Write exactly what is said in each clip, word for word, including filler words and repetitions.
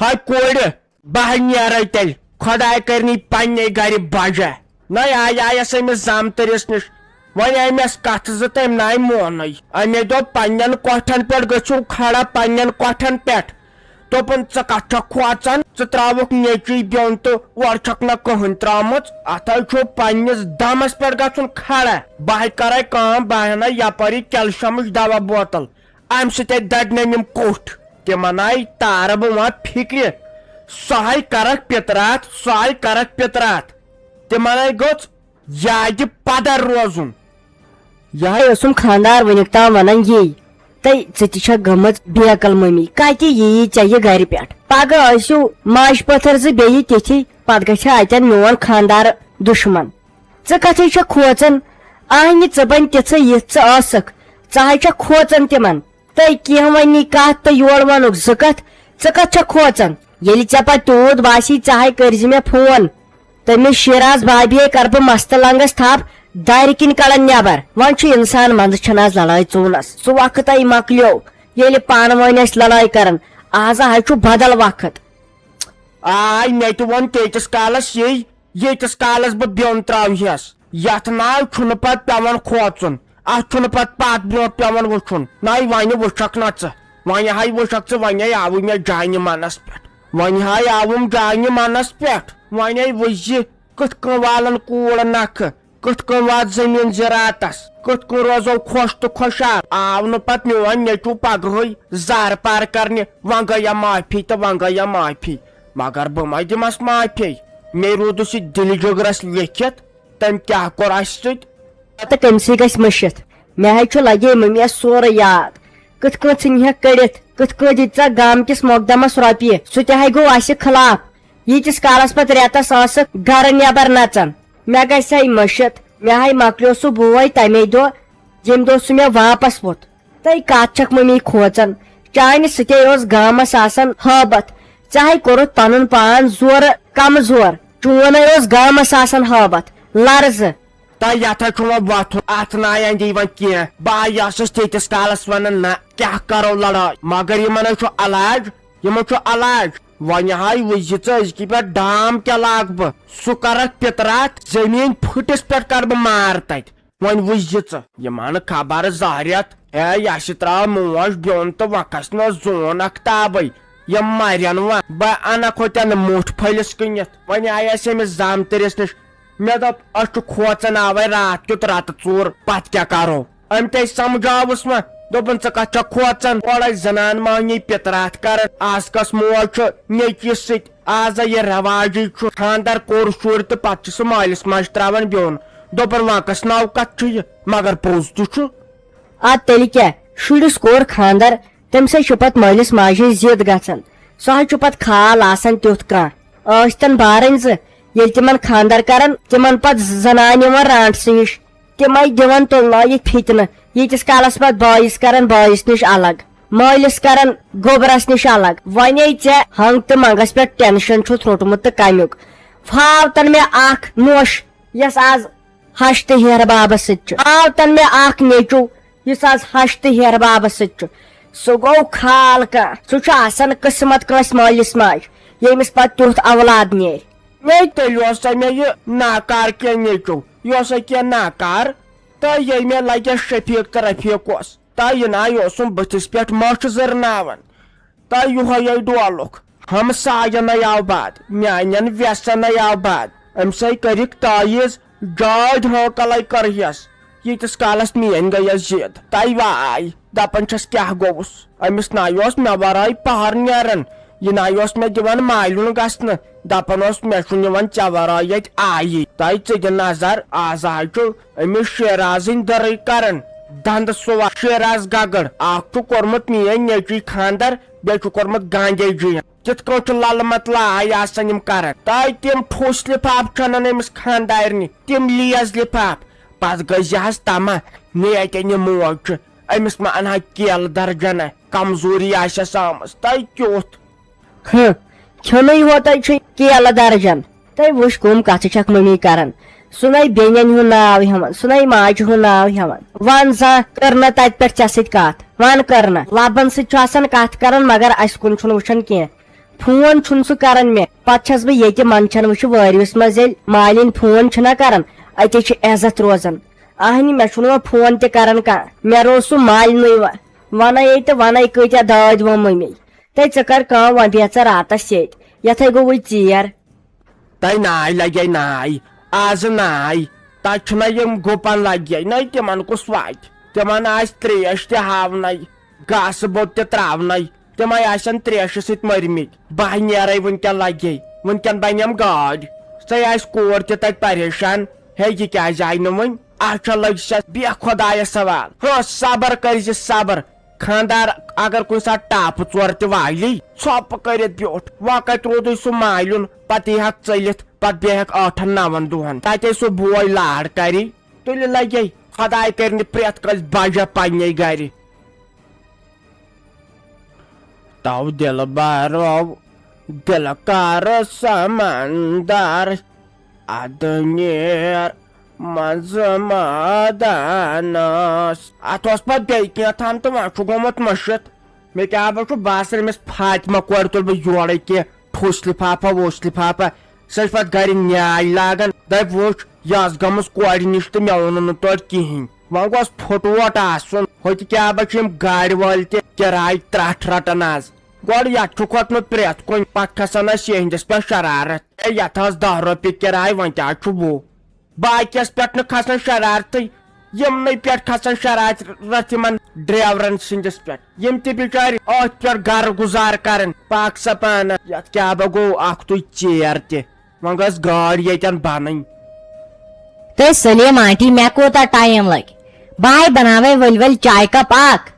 ہاے کورِ، بہٕ ہا نیرے تیٚلہِ۔ خۄداے کرنی پننے گرِ بجا۔ نَے آے، آیس أمِس زامتٕرِس نِش۔ وۄنۍ آے مےٚ کتھٕ زٕ، تٔمۍ نَے مونُے۔ أمۍ دوٚپ، پننٮ۪ن کۄٹھٮ۪ن پٮ۪ٹھ گٔژھِو کھڑا، پننٮ۪ن کۄٹھٮ۪ن پٮ۪ٹھ۔ دوٚپُن، ژٕ کتھ چھکھ کھوژان؟ ژٕ ترٛاوُکھ نیٚچی بیوٚن تہٕ اورٕ چھکھ نہ کٕہٕنۍ ترٛٲومٕژ۔ اتھ حظ چھُ پننِس دمس پٮ۪ٹھ گژھُن کھڑا۔ بہٕ ہا کرے کٲم، بہٕ ہا انہٕ یپٲری کیلشمٕچ دوا بوتل۔ امہِ سۭتۍ ہے دَگنَم یِم کوٚٹھۍ۔ تِمن آیہِ تارٕ بہٕ وۄنۍ فِکرِ۔ سۄ ہاے کرکھ پِتراتھ، سۄ ہاے کرکھ پِتراتھ۔ تِمن آیہِ گوٚژھ یادِ پدر روزُن۔ یہے اوسُم خاندار وٕنیُک تام ونان یی، تہٕ ژٕ تہِ چھکھ گٔمٕژ بے عقل مٔمی، کتہِ ییہِ ژےٚ یہِ گرِ پٮ۪ٹھ؟ پگاہ ٲسِو ماجہِ پٔتھر زٕ بیٚیہِ تِتھی، پتہٕ گژھِ اتٮ۪ن میون خاندار دُشمن۔ ژٕ کتھے چھکھ کھوژان؟ آہنہِ ژٕ بن تِژھے یِژھ ژٕ ٲسکھ، ژٕ ہاے چھکھ کھوژان تِمن۔ تہٕ کینٛہہ وننی کتھ تہٕ یورٕ ونُکھ زٕ کتھ، ژٕ کتھ چھکھ کھوژان؟ ییٚلہِ ژےٚ پتہٕ تیوٗت باسی، ژٕ ہاے کٔرزِ مےٚ فون۔ تٔمِس شیراز بابی ہے کرٕ بہٕ مستہٕ لنگس تھپھ، دارِ کِنۍ کڑن نٮ۪بر۔ وۄنۍ چھُ انسان منٛزٕ چھنہٕ از لڑٲے ژوٗنس۔ سُہ وقت ہے مۄکلیو، ییٚلہِ پانہٕ ؤنۍ ٲسۍ لڑٲے کران۔ از ہاے چھُ بدل وقت۔ آے، مےٚ تہِ ووٚن تیٖتِس کالس یی، ییٖتِس کالس بہٕ بیوٚن ترٛاوہس۔ یتھ ناو چھُنہٕ پتہٕ پٮ۪وان کھوژُن، اتھ چھُنہٕ پتہٕ پتھ برونٛہہ پٮ۪وان وٕچھُن۔ نَے وۄنۍ وٕچھکھ نہ ژٕ، وۄنۍ ہاے وٕچھکھ ژٕ، وۄنۍ آوُے مےٚ جانہِ منس پٮ۪ٹھ۔ وۄنۍ ہاے آوُم جانہِ منس پٮ۪ٹھ۔ وۄنۍ ہے وٕچھ زِ کِتھ کٔنۍ والن کوٗر نکھٕ، کِتھ کٔنۍ وات زٔمیٖن زِراعتس، کِتھ کٔنۍ روزو خۄش تہٕ خۄشحال۔ آو نہٕ پتہٕ میون نیٚچو پگہٕے زارٕ پار کرنہِ، وۄنۍ گٔیہ معٲفی تہٕ وۄنۍ گٔیہ معٲفی۔ مگر بہٕ ما دِمس معٲفی؟ مےٚ روٗدُس یہِ دِلہِ جِگرس لیٚکھِتھ، تٔمۍ کیٛاہ کوٚر اسہِ سۭتۍ۔ پتہٕ کٔمۍ سٕے گژھِ مٔشِتھ؟ مےٚ ہے چھُ لگے مٔمی یس سورُے یاد۔ کِتھ کٔنۍ ژھٕنہِ ہٮ۪کھ کٔڑِتھ؟ کِتھ کٔنۍ دِتۍ ژےٚ گامہٕ کِس مۄقدمس رۄپیہِ؟ سُہ تہِ ہے گوٚو اسہِ خلاف۔ ییٖتِس کالس پتہٕ رٮ۪تس ٲسٕکھ گرٕ نٮ۪بر نژان۔ مےٚ گژھِ ہے مٔشِتھ۔ مےٚ ہے مۄکلیو سُہ بوے تمے دۄہ، ییٚمہِ دۄہ سُہ مےٚ واپس ووٚتھ۔ تہٕ کتھ چھکھ مٔمی کھوژان؟ چانہِ سۭتے اوس گامس آسان ہٲبتھ۔ ژےٚ ہے کوٚرُتھ پنُن پان زورٕ کمزور۔ چون ہے اوس گامس آسان ہٲبتھ، لرزٕ۔ تہٕ یتھ ہے چھُ وۄنۍ وۄتھُن، اتھ نہ اندی وۄنۍ کینٛہہ۔ بہٕ آیاسس تیٖتِس کالس ونان، نہ، کیٛاہ کرو لڑٲے؟ مگر یِمن ہے چھُ علاج، یِمن چھُ علاج۔ وۄنۍ ہاے وٕچھ زِ ژٕ، أزکی پٮ۪ٹھ ڈام کیٛاہ لاگہٕ بہٕ؟ سُہ کرکھ پِتراتھ، زٔمیٖن پھٕٹِس پٮ۪ٹھ کرٕ بہٕ مار تتہِ۔ وۄنۍ وٕچھ زِ ژٕ، یِمن خبر زاہ رٮ۪تھ۔ ہے، یہِ چھِ ترٛاو موج بیوٚن تہٕ وۄنۍ کھس نہٕ زوٗن اکھ تابٕے۔ یِم مرن وۄنۍ۔ بہٕ انکھ ہوتٮ۪ن مُٹھ پھٔلِس کٕنِتھ۔ وۄنۍ آیس أمِس زامتٕرِس نِش۔ مےٚ دوٚپ، أسۍ چھِ کھوژان آوے راتھ کیُتھ رتہٕ ژوٗر، پتہٕ کیٛاہ کرو؟ أمۍ تہِ سمجھاوُس وۄنۍ، دوٚپُن، ژٕ کتھ چھکھ کھوژان؟ اورے زنان مہنی پِتراتھ کران۔ از کس موج چھُ نیٚچوِس سۭتۍ؟ از یہِ رواجٕے چھُ، خاندر کوٚر شُر تہٕ پتہٕ چھُ سُہ مٲلِس ماجہِ ترٛاوان بیوٚن۔ دوٚپُن، وۄنۍ کس ناو کتھ چھُ یہِ؟ مگر پوٚز تہِ چھُ۔ ادٕ تیٚلہِ کیٛاہ؟ شُرِس کوٚر خاندر، تٔمۍ سٕے چھُ پتہٕ مٲلِس ماجہِ ہٕنٛز ضد گژھان۔ سُہ حظ چھُ پتہٕ خال آسان تیُتھ کانٛہہ۔ ٲسۍ تن بارٕنۍ زٕ، ییٚلہِ تِمن خاندر کران، تِمن پتہٕ زنانہِ یِوان رانٹسہٕ ہِش۔ تِمے دِوان تُلنٲیِتھ فتنہٕ، ییٖتِس کالس پتہٕ بٲیِس کران بٲیِس نِش الگ، مٲلِس کران گوٚبرس نِش الگ۔ وۄنے ژےٚ ہنگ تہٕ منگس پٮ۪ٹھ ٹینشن چھُتھ روٚٹمُت تہٕ کمیُک۔ فاو تن مےٚ اکھ نوش، یۄس از ہش تہٕ ہیہر بابس سۭتۍ چھُ۔ آو تن مےٚ اکھ نیٚچو، یُس از ہش تہٕ ہیہر بابس سۭتۍ چھُ۔ سُہ گوٚو خال کانٛہہ۔ سُہ چھُ آسان قٕسمت کٲنٛسہِ مٲلِس ماجہِ، ییٚمِس پتہٕ تیُتھ اولاد نیرِ۔ ہے، تیٚلہِ اوس سا مےٚ یہِ ناکار کینٛہہ نیٚچو، یہِ اوس سا کینٛہہ ناکار۔ تہٕ ییٚلہِ مےٚ لگہِ شفیق تہٕ رفیق اوس، تہٕ یہِ ناے اوسُم بٕتھِس پٮ۪ٹھ مۄچھ زٕرناوان۔ تہٕ یِہوٚے یہِ ڈولُک۔ ہمساینَے آو باد، میٛانٮ۪ن وٮ۪سَنَے آو باد۔ أمۍ سٕے کٔرِکھ تٲیٖز، جاے ہٲنکَلَے کٔرہَس۔ ییٖتِس کالَس میٛٲنۍ گٔیَس ضِد۔ تَے واے، دَپان چھَس کیٛاہ گوٚوُس؟ أمِس ناے اوس مےٚ وَرٲے پَہَر نیران۔ یہِ ناے اوس مےٚ دِوان مالیُن گژھنہٕ۔ دَپان اوس، مےٚ چھُنہٕ یِوان ژےٚ وَرٲے ییٚتہِ آیی۔ تَے ژٕ دِ نظر، آز حظ چھُ أمِس شیرازٕنۍ دٔرٕے کران دندٕ سُوا۔ شیراز گگڑ اکھ چھُ کوٚرمُت میٲنۍ نیٚچوی خاندر، بیٚیہِ چھُ کوٚرمُت گانجے جی۔ کِتھ کٲٹھۍ چھُ للہٕ مطلع آسان یِم کران؟ تہٕ تِم ٹھوٗس لفاف چھِ انان أمِس خاندارنہِ، تِم لیز لفاف۔ پتہٕ گٔے زِ حظ تما، نے اتہِ أنۍ یہِ موج چھُ، أمِس ما انہا کیلہٕ درجنہ، کمزوری آسٮ۪س آمٕژ۔ تہٕ کیُتھ؟ ہہ، کھیوٚنُے ہوتَے چھُے کیلہٕ درجن۔ تہٕ وٕچھ، کٕم کَتھٕ چھَکھ مٔمی کران۔ سُہ نَے بیٚنٮ۪ن ہُنٛد ناو ہٮ۪وان، سُہ نَے ماجہِ ہُنٛد ناو ہٮ۪وان۔ وَن زانٛہہ کٔر نہ تَتہِ پٮ۪ٹھ ژےٚ سۭتۍ کَتھ؟ وَن کٔر نہ۔ لَبَن سۭتۍ چھُ آسان کَتھ کران، مگر اَسہِ کُن چھُنہٕ وٕچھان کینٛہہ۔ فون چھُنہٕ سُہ کران مےٚ۔ پتہٕ چھَس بہٕ ییٚتہِ منٛدچھان، وٕچھِ وٲرۍوِس منٛز ییٚلہِ مالِنۍ فون چھُنہ کران، أتے چھِ عزت روزان۔ اہنہِ، مےٚ چھُنہٕ وۄنۍ فون تہِ کران کانٛہہ۔ مےٚ روز سُہ مالِنُے و-، ونے تہٕ ونے کۭتیاہ دٲدۍ ووٚمُے مےٚ۔ تہٕ ژٕ کر کٲم، وۄنۍ بیٚہہ ژٕ راتس ییٚتۍ، یتھے گوٚوُے ژیر۔ تۄہہِ ناے لگے ناے، آزٕ ناے۔ تۄہہِ چھُنہ یِم گُپن لگے نَے، تِمن کُس واتہِ؟ تِمن آسہِ تریش تہِ ہاونَے، گاسہٕ بوٚد تہِ تراونَے۔ تِمے آسن تریشہِ سۭتۍ مٔرمٕتۍ۔ بہٕ نیرے وٕنکٮ۪ن لگے، وٕنکٮ۪ن بنیم گٲڑۍ۔ سۄے آسہِ کوٗر تہِ تتہِ پریشان، ہے، یہِ کیازِ آیہِ نہٕ وٕنۍ؟ اچھا، لٔج سٮ۪س بے خۄدایس سوال۔ ہاں، صبر کٔرۍ زِ صبر۔ خانٛدار اگر کُنہِ ساتہٕ ٹاپہٕ ژور تہِ والی، ژھۄپہٕ کٔرِتھ بیوٗٹھ۔ وۄنۍ کتہِ روٗدُے سُہ مالیُن؟ پتہٕ یی ہکھ ژٔلِتھ، پتہٕ بیٚہہِ ہکھ ٲٹھن نون دۄہن۔ تتے سُہ بوے لاڑ کری، تُلہِ لگے۔ خۄداے کرِ نہٕ پرٛٮ۪تھ کٲنٛسہِ بجا پننے گرِ۔ تو دلبرو، دل کر سمندر، ادٕ نیر منٛزٕ مٲدانس۔ اتھ اوس پتہٕ بیٚیہِ کینٛہہ تام تہٕ وۄنۍ چھُ گوٚمُت مٔشِتھ۔ مےٚ کیٛاہ بہٕ چھُ باسان أمِس فاطمہ کورِ تُلہٕ بہٕ یورے کینٛہہ ٹھوٗسلِفافہ ووٗسلِفافہ۔ سۄ چھِ پتہٕ گرِ نیاے لاگان۔ دپہِ وٕچھ، یہِ ٲس گٔمٕژ کورِ نِش تہٕ مےٚ ووٚنُن نہٕ تورٕ کِہیٖنۍ۔ وۄنۍ گوٚژھ پھُٹووٹ آسُن۔ ہوٚتہِ کیٛاہ بہٕ چھِ یِم گاڑِ وٲلۍ تہِ کِراے ترٛٹھ رٹان آز۔ گۄڈٕ یتھ چھُ کھوٚتمُت پرٛٮ۪تھ کُنہِ، پتہٕ کھسان ٲسۍ یِہنٛدِس پٮ۪ٹھ شرارت۔ ہے، یتھ ٲس دَہ رۄپیہِ کِراے، وۄنۍ تہِ حظ چھُ وُہ۔ باقیس پٮ۪ٹھ نہٕ کھسان شرارتٕے، یِمنٕے پٮ۪ٹھ کھسان شرارت یِمن ڈرایورن سٕنٛدِس پٮ۪ٹھ۔ یِم تہِ بِچٲرۍ أتھۍ پٮ۪ٹھ گرٕ گُزار کران، پاک سپانہ۔ یتھ کیٛاہ بہ گوٚو اکھ تُے ژیر تہِ، وۄنۍ گٔژھ گٲڑۍ ییٚتٮ۪ن بنٕنۍ۔ تہٕ سلیٖم آنٹی، مےٚ کوٗتاہ ٹایم لگہِ؟ بہٕ ہاے بناوے ؤلۍ ؤلۍ چاے کپ اکھ۔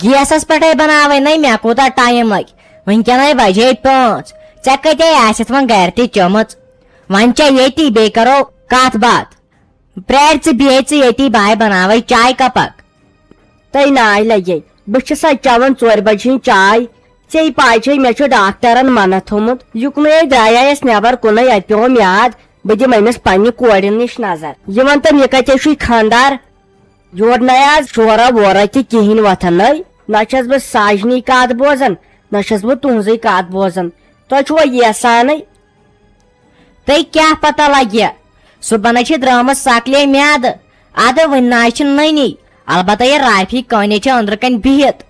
گیسس پٮ۪ٹھے بناوے نے، مےٚ کوٗتاہ ٹایم لگہِ؟ وٕنکیٚنے بجے پانٛژھ۔ ژےٚ کتے آسٮ۪تھ وۄنۍ گرِ تہِ چٔمٕژ؟ وۄنۍ چے ییٚتی، بیٚیہِ کرو کتھ باتھ۔ پرٛارِ ژٕ بِہے ژٕ ییٚتی، بہٕ ہاے بناوے چاے کپ اکھ۔ تۄہہِ ناے لگے، بہٕ چھسا چٮ۪وان ژورِ بجہِ ہٕنٛز چاے؟ ژےٚ پاے چھے، مےٚ چھُ ڈاکٹرن منع تھوٚمُت۔ یُکنُے درٛایس نٮ۪بر کُنُے، اتہِ پیوم یاد، بہٕ دِمہٕ أمِس پننہِ کورِ نِش نظر۔ یہِ وَن تہٕ، مےٚ کتے چھُے خانٛدار؟ یورٕ نَے آز شورا وورا تہِ کِہیٖنۍ وۄتھان نَے۔ نہ چھَس بہٕ ساجنی کَتھ بوزان، نہ چھَس بہٕ تُہنٛزٕے کَتھ بوزان۔ تۄہہِ چھُوا ییٚسانٕے؟ تۄہہِ کیٛاہ پتہ لگہِ؟ صُبحن چھِ درٛامٕژ سکلے میادٕ۔ ادٕ وٕنہِ نہ چھِ نٔنی۔ البتہ یہِ رافی کٲنے چھِ أنٛدرٕ کنہِ بِہِتھ۔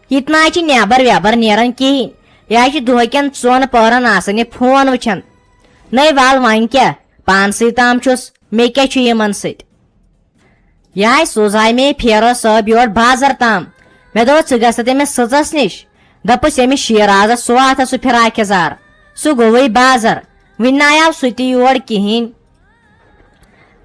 یہِ تہِ نہ چھِ نٮ۪بر وٮ۪بر نیران کِہیٖنۍ۔ یہِ حظ چھِ دۄہکٮ۪ن ژۄن پٔہرن آسان یہِ فون وٕچھان۔ نٔے ول وۄنۍ کیٛاہ؟ پانسٕے تام چھُس، مےٚ کیٛاہ چھُ یِمن سۭتۍ؟ یہِ ہاے سوزہاے مےٚ فیروز صٲب یور بازر تام۔ مےٚ دوٚپ، ژٕ گژھکھ تٔمِس سٕژس نِش، دَپُس، ییٚمِس شیرازس سُہ آتھا سُہ فراک یزار۔ سُہ گوٚوٕے بازر، وٕنہِ نہ آو سُہ تہِ یور کِہیٖنۍ۔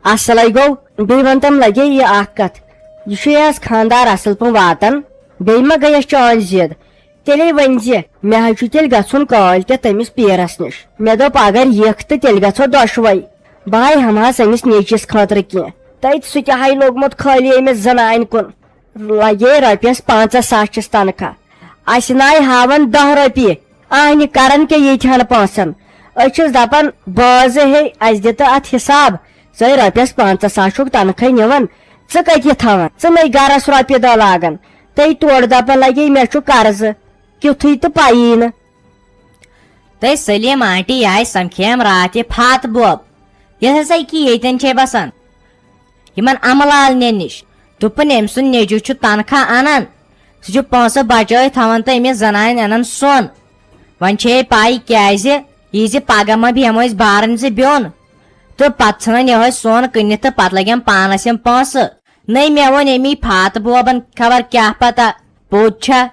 اصلے گوٚو، بیٚیہِ وَن تَم لگے یہِ اکھ کتھ، یہِ چھُ یَس خانٛدار اصل پٲٹھۍ واتان، بیٚیہِ ما گٔیَس چٲنۍ ضد؟ تیٚلے ؤنۍ زِ مےٚ حظ چھُ تیٚلہِ گژھُن کٲلۍ کٮ۪تھ تٔمِس پیٖرس نِش۔ مےٚ دوٚپ، اگر یِکھ تہٕ تیٚلہِ گژھو دۄشوے۔ بہٕ ہاے ہٮ۪مہٕ ہس أمِس نیٚچوِس خٲطرٕ کینٛہہ۔ تتہِ سُہ تہِ ہاے لوٚگمُت خٲلی أمِس زنانہِ کُن۔ لگے رۄپیس پنٛژاہ ساس چھِس تنخواہ۔ اسہِ ناے ہاون دَہ رۄپیہِ۔ اہنہِ کرن کیٛاہ ییٖتہن پونٛسن؟ أسۍ چھِس دپان، بٲژ ہے، اسہِ دِ تہٕ اتھ حساب۔ ژے رۄپیس پنٛژاہ ساس چھُکھ تنخواہ نِوان، ژٕ کتہِ یہِ تھاوان؟ ژٕ نے گرس رۄپیہِ دہ لاگان۔ تٔے تورٕ دپان لگے، مےٚ چھُ قرضہٕ۔ کیُتھُے تہٕ پَیی نہٕ۔ تہٕ سلیٖم آنٹی آیہِ سمکھیم راتھ یہِ فاتہٕ بوب، یۄس ہسا یہِ کہِ ییٚتٮ۪ن چھے بسان، یِمن امہٕ لالنہِ نِش۔ دوٚپُن، أمۍ سُنٛد نیٚچوٗ چھُ تنخواہ انان، سُہ چھُ پونٛسہٕ بچٲوِتھ تھاوان تہٕ أمِس زنانہِ انان سۄن۔ وۄنۍ چھے پاے کیازِ، یہِ زِ پگاہ ما بیٚہمو أسۍ بارن زِ بیوٚن، تہٕ پتہٕ ژھٕنن یِہوے سۄن کٕنِتھ تہٕ پتہٕ لگن پانس یِم پونٛسہٕ۔ نٔے مےٚ ووٚن أمی فاتہٕ بوبن، خبر کیٛاہ پتہ پوٚز چھا۔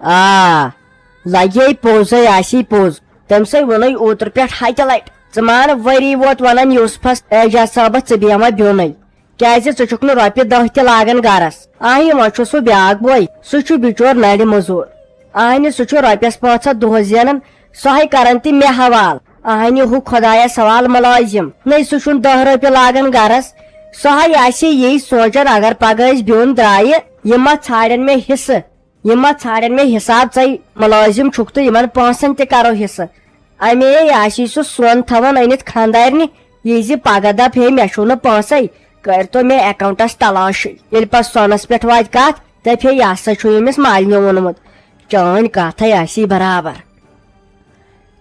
آ، لگے پوٚزے آسی پوٚز۔ تٔمۍ سٕے ووٚنُے اوترٕ پٮ۪ٹھ ہتہِ لٹہِ۔ ژٕ مان، ؤری ووت ونان یوسفس، اعجاز صٲبس، ژٕ بیٚہمہ بیوٚنُے۔ کیازِ ژٕ چھُکھ نہٕ رۄپیہِ دہ تہِ لاگان گرس؟ آہنہِ، وۄنۍ چھُ سُہ بیاکھ بوے، سُہ چھُ بچور نرِ مٔزوٗر۔ آہنہِ، سُہ چھُ رۄپیس پانٛژھ ہتھ دۄہس زینان، سُہ ہے کران تہِ مےٚ حوالہٕ۔ آہنہِ، ہُہ خۄدایس حوالہٕ مُلٲزِم۔ نَے سُہ چھُنہٕ دہ رۄپیہِ لاگان گرس۔ سُہ ہے آسہِ یی سونچان، اگر پگاہ أسۍ بیوٚن درٛایہِ، یِم ما ژھانڈن مےٚ حصہٕ؟ یِم ما ژھانڈن مےٚ حساب؟ ژَے مُلٲزِم چھُکھ تہٕ یِمن پونٛسن تہِ کرو حصہٕ۔ اَمے آسی سُہ سۄن تھاوان أنِتھ خانٛدارنہِ، یہِ زِ پگاہ دپ، ہے، مےٚ چھُو نہٕ پونٛسے، کٔرۍتو مےٚ اکاونٹس تلاشٕے۔ ییٚلہِ پتہٕ سۄنس پٮ۪ٹھ واتہِ کتھ، دپہِ، ہے، یہِ ہسا چھُ ییٚمِس مالنہِ اوٚنمُت۔ چٲنۍ کتھے آسی برابر۔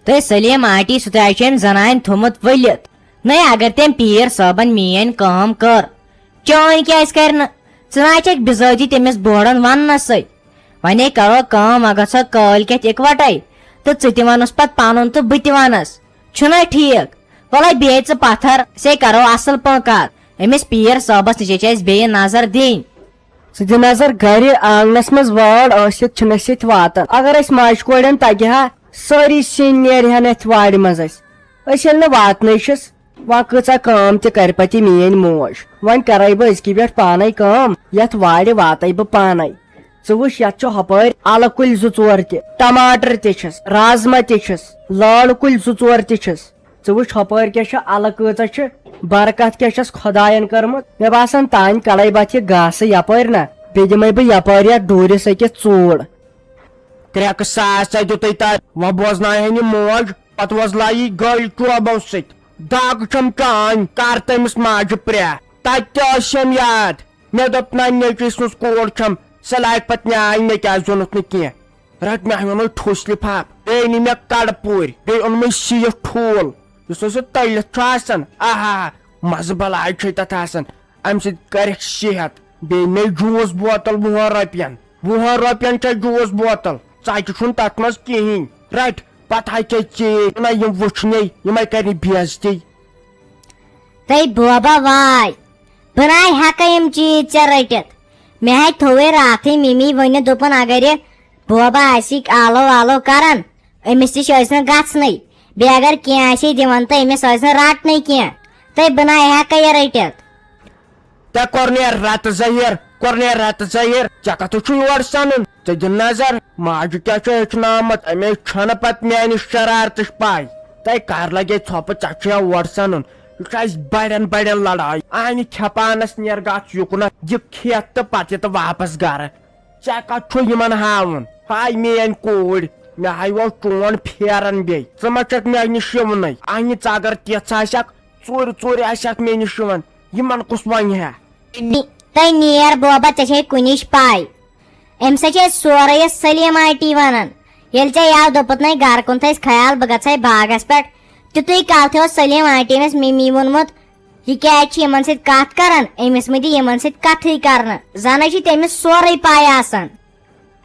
تہٕ سلیٖم آنٹی، سُہ تہِ آسہِ أمۍ زنانہِ تھوٚمُت ؤلِتھ۔ نَے، اگر تٔمۍ پیٖر صٲبن میٲنۍ کٲم کٔر، چٲنۍ کیازِ کرِ نہٕ؟ ژٕ نہ چھکھ بِذٲتی تٔمِس بوڑن وننس سۭتۍ۔ وۄنۍ کرو کٲم، وۄنۍ گژھو کٲلۍ کٮ۪تھ اِکوٹے تہٕ ژٕ تہِ ونُس پتہٕ پنُن تہٕ بہٕ تہِ ونس۔ چھُنہ ٹھیٖک؟ وَلَے بیٚیہِ ژٕ پتھر، سے کرو اصل پٲٹھۍ کتھ۔ أمِس پیٖر صٲبس نِش چھِ اَسہِ بیٚیہِ نظر دِنۍ۔ ژٕ دِ نظر گرِ، آنگنس منٛز وٲر ٲسِتھ چھِنہٕ أسۍ ییٚتہِ واتان۔ اگر أسۍ ماجہِ کورٮ۪ن تگہِ ہا، سٲری سِنۍ نیرِ ہن اتھ وارِ منٛز اَسہِ۔ أسۍ ییٚلہِ نہٕ واتنٕے چھِس، وۄنۍ کۭژاہ کٲم تہِ کرِ پتہٕ یہِ میٲنۍ موج۔ وۄنۍ کرے بہٕ أزکہِ پٮ۪ٹھ پانے کٲم، یتھ وارِ واتے بہٕ پانے۔ ژٕ وٕچھ، یتھ چھُ ہۄپٲرۍ الہٕ کُلۍ زٕ ژور تہِ، ٹماٹر تہِ چھِس، رازما تہِ چھِس، لٲر کُلۍ زٕ ژور تہِ چھِس۔ ژٕ وٕچھ ہۄپٲرۍ کیٛاہ چھِ الہٕ کۭژاہ چھِ، برکت کیٛاہ چھَس خۄدایَن کٔرمٕژ۔ مےٚ باسان، تانۍ کَڑَے بہٕ اَتھ یہِ گاسہٕ یَپٲرۍ نہ، بیٚیہِ دِمَے بہٕ یَپٲرۍ یَتھ ڈوٗرِس أکِس ژوٗڑ۔ کرٛٮ۪کہٕ ساس ژےٚ دیُتُے تَتھ، وۄنۍ بوزناوہَن یہِ موج، پَتہٕ وۄزلایہِ گٔلۍ چوبو سۭتۍ۔ دَگ چھَم چانۍ، کَر تٔمِس ماجہِ پرٛاہ۔ تَتہِ تہِ ٲسِم یاد۔ مےٚ دوٚپ، نہ، نیٚچوٗ سٕنٛز کوٗر چھَم، سۄ لاگہِ پَتہٕ نیٛاے، مےٚ کیٛازِ اوٚنُتھ نہٕ کینٛہہ؟ رَٹ، مےٚ ہَے اوٚنُے ٹھوٗسلہِ پھَپھ، بیٚیہِ أنۍ مےٚ کَڑٕ پوٗرۍ، بیٚیہِ اوٚن مےٚ سیٖتھ ٹھوٗل، یُس ہسا تٔلِتھ چھُ آسان۔ آہا، مَزٕ بَلاے چھے تَتھ آسان۔ اَمہِ سۭتۍ کَرٮ۪کھ صحت۔ بیٚیہِ مےٚ جوٗس بوتل وُہَن رۄپیَن، وُہَن رۄپیَن چھےٚ جوٗس بوتل، ژَتہِ چھُنہٕ تَتھ منٛز کِہیٖنۍ۔ رَٹ، پَتہٕ ہَے چھے ژیٖرۍ، نہ یِم وٕچھنے، یِمَے کَرِ بے عزتی۔ تَے بوبا واے، بہٕ نَے ہٮ۪کَے یِم چیٖز ژےٚ رٔٹِتھ۔ مےٚ ہَے تھوٚوُے راتھٕے مِمی ؤنِتھ، دوٚپُن، اگر یہِ بوبا آسہِ آلو آلو کران، أمِس نِش ٲسۍ نہٕ گژھنٕے۔ بیٚیہِ اگر کینٛہہ آسہِ ہے دِوان، تہٕ أمِس ٲسۍ نہٕ رَٹنٕے کینٛہہ۔ تہٕ بہٕ نَے ہٮ۪کَے یہِ رٔٹِتھ۔ تہ کوٚر نے رتہٕ ظٲہِر، کوٚر نے رتہٕ ظٲہِر، ژےٚ کتھ چھُ یور سنُن؟ ژٕ دِ نظر، ماجہِ کیٛاہ چھُ ہیٚچھناومُت، أمِس چھنہٕ پتہٕ میانہِ شرارتٕچ پاے۔ تہٕ کر لگے ژھۄپہٕ، ژےٚ چھُ یا اور سنُن؟ یہِ چھُ اسہِ بڑٮ۪ن بڑٮ۪ن لڑایہِ۔ اہنہِ کھٮ۪پانس نیر گژھ یُکنتھ، یہِ کھٮ۪تھ تہٕ پتہٕ یہِ تہٕ واپس گرٕ۔ ژےٚ کتھ چھُ یِمن ہاوُن؟ ہاے میٲنۍ کوٗرۍ، مےٚ ہاے ووٚو چون پھیران بیٚیہِ۔ ژٕ ما چھکھ مےٚ نِش یِونٕے؟ اہنہِ ژٕ اگر تِژھ آسکھ، ژوٗرِ ژوٗرِ آسکھ مےٚ نِش یِوان، یِمن کُس ونہِ ہا؟ نی-، تۄہہِ نیر بوبا، ژےٚ چھے کُنِچ پاے۔ أمۍ سۭتۍ چھِ أسۍ سورُے یہِ سلیٖم آنٹی ونان۔ ییٚلہِ ژےٚ یَوٕ دوٚپُت نَے گرٕ کُن تھٲیِس خیال، بہٕ گژھے باغس پٮ۪ٹھ، تیُتُے کَتھ اوس سلیٖم آنٹی أمِس مِمی ووٚنمُت، یہِ کیٛازِ چھِ یِمن سۭتۍ کَتھ کران؟ أمِس مہٕ دِ یِمن سۭتۍ کَتھٕے کرنہٕ، زَنَے چھِ تٔمِس سورُے پَے آسان۔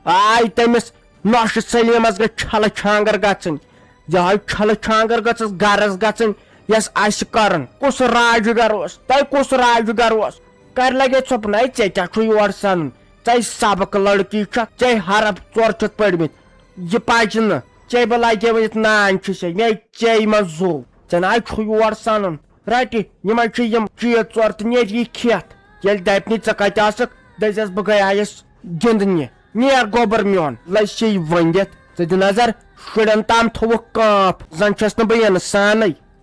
آے تٔمِس نۄشہِ سلیٖمس گٔژھ چھلہٕ چھانگر گژھٕنۍ۔ یہے چھلہٕ چھانگر گٔژھٕس گرس گژھٕنۍ، یۄس اسہِ کرٕن۔ کُس راج گر اوس؟ تۄہہِ کُس راج گر اوس؟ کرِ لگے ژھۄپہٕ۔ نَے، ژےٚ کیٛاہ چھُ یور سنُن؟ ژےٚ سبق لڑکی چھکھ، ژےٚ حرف ژور چھِتھ پٔرمٕتۍ۔ یہِ پچہِ نہٕ۔ ژےٚ بہٕ لگے ؤنِتھ نان چھِ ژےٚ، مےٚ ژےٚ منٛز زُو۔ ژےٚ نہ چھُ یور سنُن۔ رٹہِ، یِمے چھِ یِم چیٖز ژور تہٕ نیرِ یہِ کھٮ۪تھ۔ ییٚلہِ دپہِ نہٕ ژٕ کتہِ آسکھ، دٔپزٮ۪س بہٕ گٔیایس گِنٛدنہِ۔ نیر گوبر میون، لٔج سے ؤنِتھ۔ ژٕ دِ نظر، شُرٮ۪ن تام تھووُکھ کانٛپ، زن چھس نہٕ بہٕ انسانٕے۔